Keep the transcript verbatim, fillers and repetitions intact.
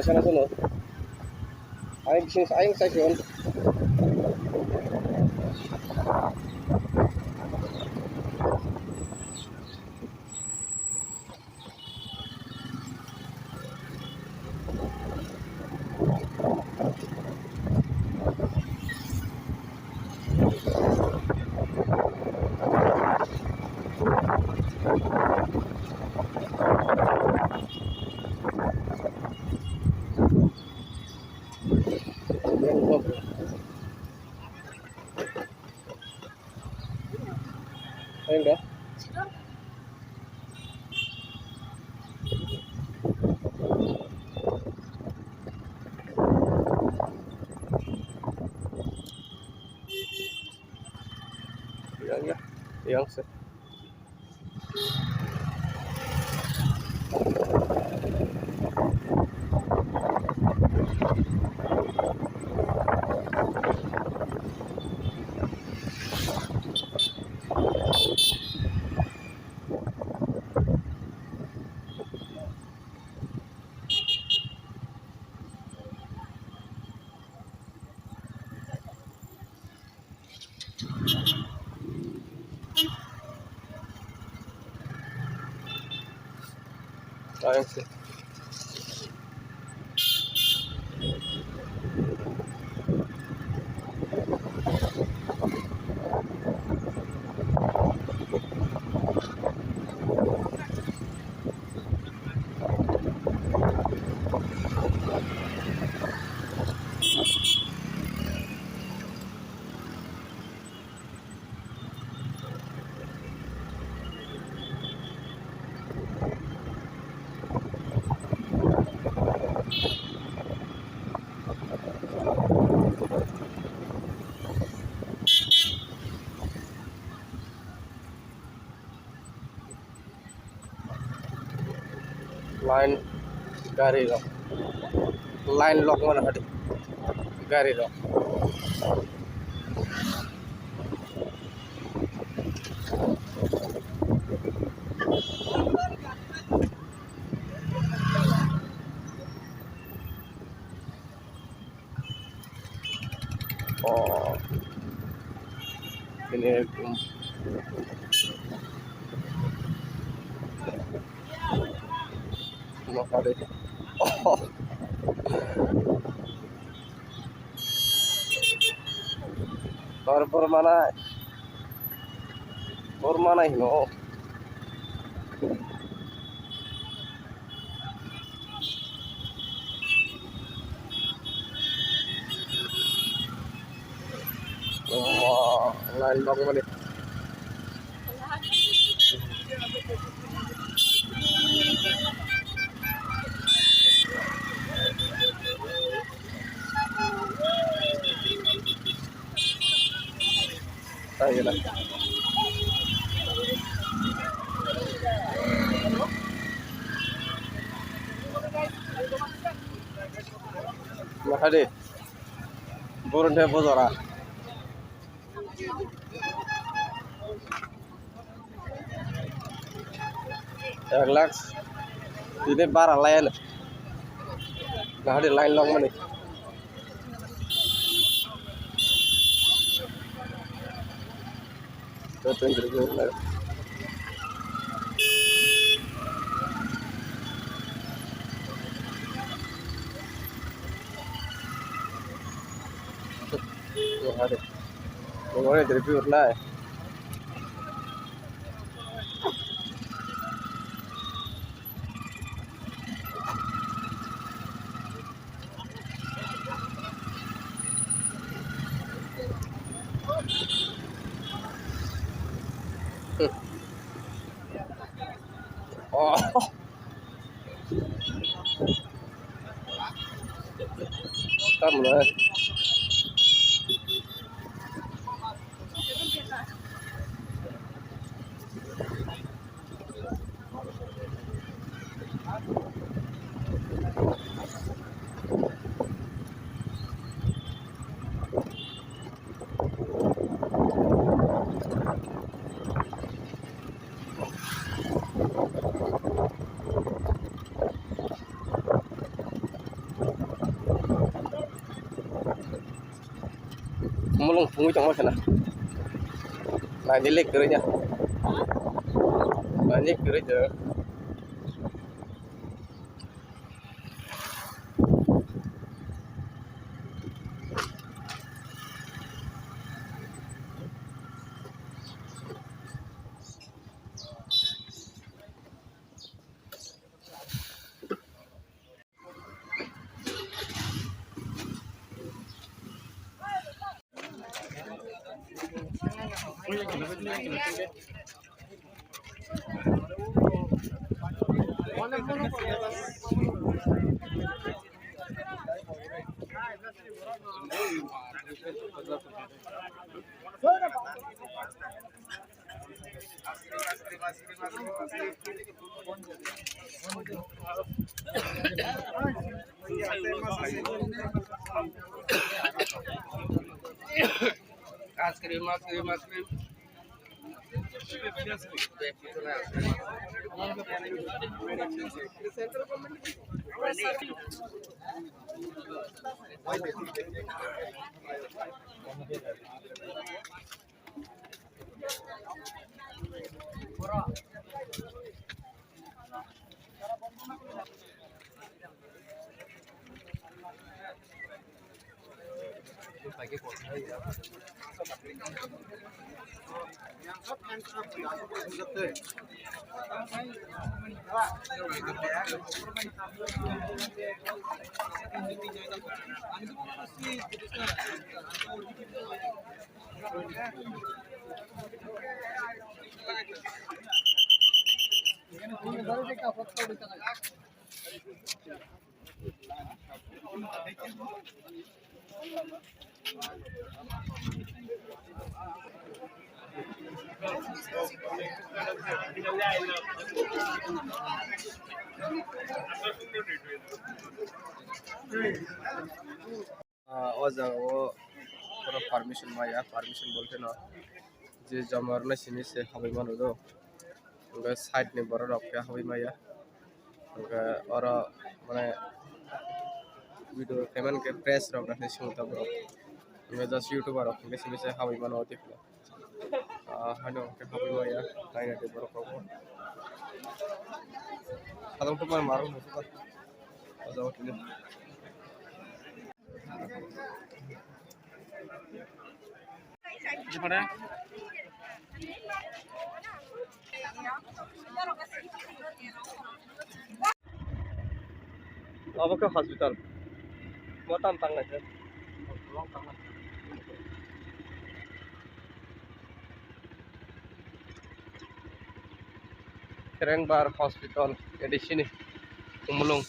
Kana kono. Ayang sing, ayang sai kon. Ayang da. Yang ya, yang se. Line gari rok, line lok mano hadi gari rok. Oh. Ini ekdom. Makade. Oh. Tor por mana. Por mana hino. Oh, line bang mani. Makade, borok de bojora. Ek lakh tini bara line. Nahari line long mani. Nahari. Nahari interview nai. Oh. Tamo na. Mulung pungwi tongma khena. Naini le kwrwi ya. Naini kwrwi ya. Ice cream, ice cream, ice cream. Ah, o jaga o pura permission maya, permission bolte no je joma rwna simi se habwi mano do. Hwnkhe side ni borok rok khe habwi maya. Hwnkhe oro mane video payment khe press rok naising tabuk. Hwnkhe just YouTuber rok hwnkhe simi se habwi mano o twi. Ah, haino hwnkhe habwi maya, naina de borok rok bo. Sadang to mar mar hwnkhe o jaga o tini. Obo khe hospital. Bo tam tanglai khe. Kerengbar Hospital, A D C ni Khumulwng.